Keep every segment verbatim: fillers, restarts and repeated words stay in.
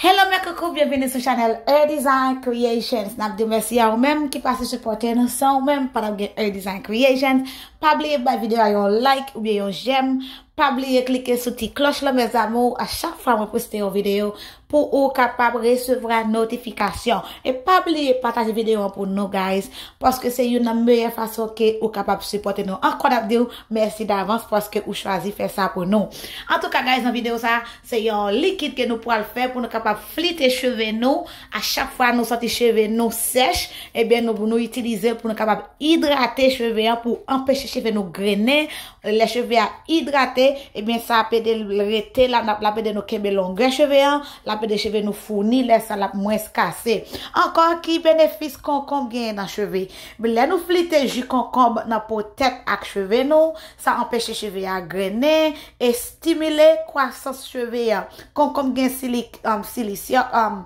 Hello mes coucous, byenvini sou chanèl Her Design Creations. N ap di w mèsi a ou menm ki pase sipòte nou. San ou menm, pa t ap gen Her Design Creations. Pa bliye bay videyo a yon like oubyen yon j'aime. Pa bliye klike sou ti klòch lan, mes amours. A chak fwa mwen poste yon videyo, pou ou kapab resevwa notifikasyon. E pa bliye pataje videyo an pou nou, guys, paske se youn nan meyè fason ke ou kapab sipòte nou. Ankò, n ap di w mèsi davans paske ou chwazi fè sa pou nou. Antouka, guys, nan videyo sa, se yon likid ke nou pral fè pou nou kapab flite cheve nou. A chak fwa nou santi cheve nou sèch, ebyen, nou, nou itilize l pou nou kapab idrate cheve an, pou anpeche cheve nou grennen. Lè cheve a idrate, ebyen, sa ap ede l rete la, l ap, l ap ede nou kenbe longè cheve an, l ap ede cheve nou founi, lè sa l ap mwens kase. Ankò, ki benefis konkonb genyen nan cheve? Lè nou flite ji konkonb nan po tèt ak cheve nou, sa anpeche cheve a grennen e estimile kwasans cheve a. Konkonb gen silik, um, silisyòm, um,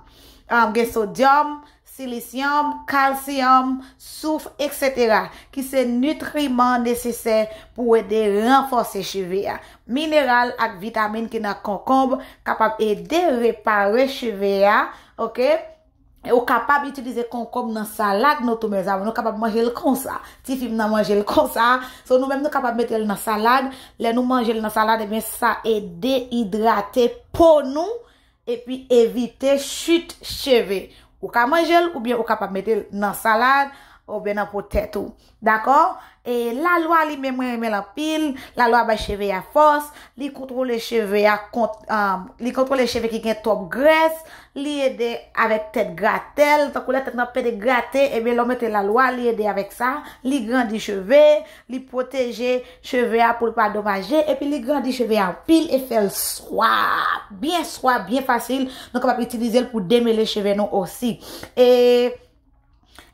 um, gen sodyòm, silisyòm, kalsyòm, souf, etsetera, ki se nitriman nesesè pou ede ranfòse cheve a. Mineral ak vitamin ki nan konkonb kapab ede repare cheve a, oke? E ou kapab itilize konkonb nan salad nou tou, mes amours. Nou kapab manje l konsa. Tifi m nan manje l konsa. So, nou menm, nou kapab mete l nan salad. Lè nou manje l nan salad, ebyen, sa ede idrate po nou epi evite chit cheve. Ou ka manje l oubyen ou kapab mete l nan salad oubyen nan po tèt ou. Dakò? E lalwa li menm, mwen renmen l anpil. Lalwa bay cheve a fòs. Li kontwole cheve a kont, um, li kontwole cheve ki gen twòp grès. Li ede avèk tèt gratèl. Tankou lè tèt nan pede grate, ebyen lè w mete lalwa, li ede avèk sa. Li grandi cheve. Li pwoteje cheve a pou l pa domaje, epi li grandi cheve a anpil e fè l swa, byen swa, byen fasil. Nou kapab itilize l pou demele cheve nou osi. E,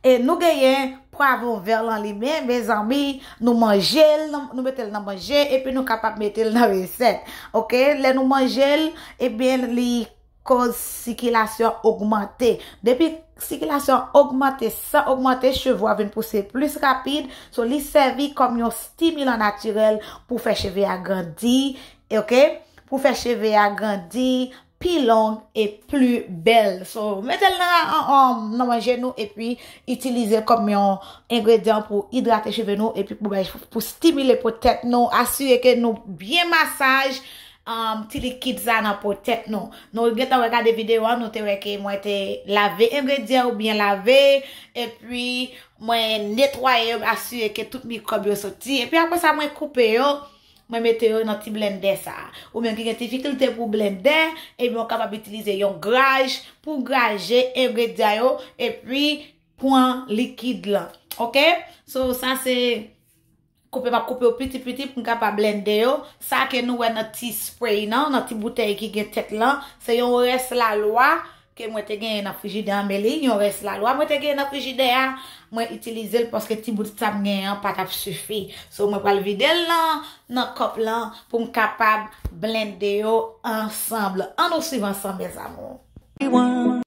e nou genyen pwavwon vè lan li menm, mezanmi, nou manje l, nou, nou mete l nan manje, epi nou kapab mete l nan resèt. Oke, lè nou manje l, ebyen, li koz sikilasyon ogmante. Depi sikilasyon ogmante, san ogmante, cheve a vin pouse plis rapid. So, li sèvi kòm yon stimilan natirèl pou fè cheve a grandi, oke? Pou fè cheve a grandi pi long e pli bèl. So, mete l nan, an, an, nan manje nou epi itilize l kòm yon engredyan pou idrate cheve nou epi pou bay, pou stimile po tèt nou. Asire ke nou byen masaj um, ti likid sa nan po tèt nou. Nou gentan wè gade videyo a, nou te wè ke mwen te lave engredyan yo byen lave, epi mwen netwaye yo, asire ke tout mikwòb yo soti. Epi apre sa, mwen koupe yo, mwen mete yo nan ti blendè sa. Ou menm ki gen difikilte pou blendè, ebyen, ou kapab itilize yon graj pou graje engredyan yo, epi pran likid lan. Oke? So, sa se koupe, m ap koupe yo piti piti pou m kapab blende yo. Sa ke nou wè nan ti spray nan, nan ti boutèy ki gen tèt lan, se yon rès lalwa ke mwen te genyen nan frijidè an, men li yon rès lalwa mwen te genyen nan frijidè a, mwen itilize l paske ti bout sa m genyen an pa t ap sifi. So, mwen pral vide l nan, nan kòp lan pou m kapab blende yo ansanm. Ann nou swiv ansanm, mes amours.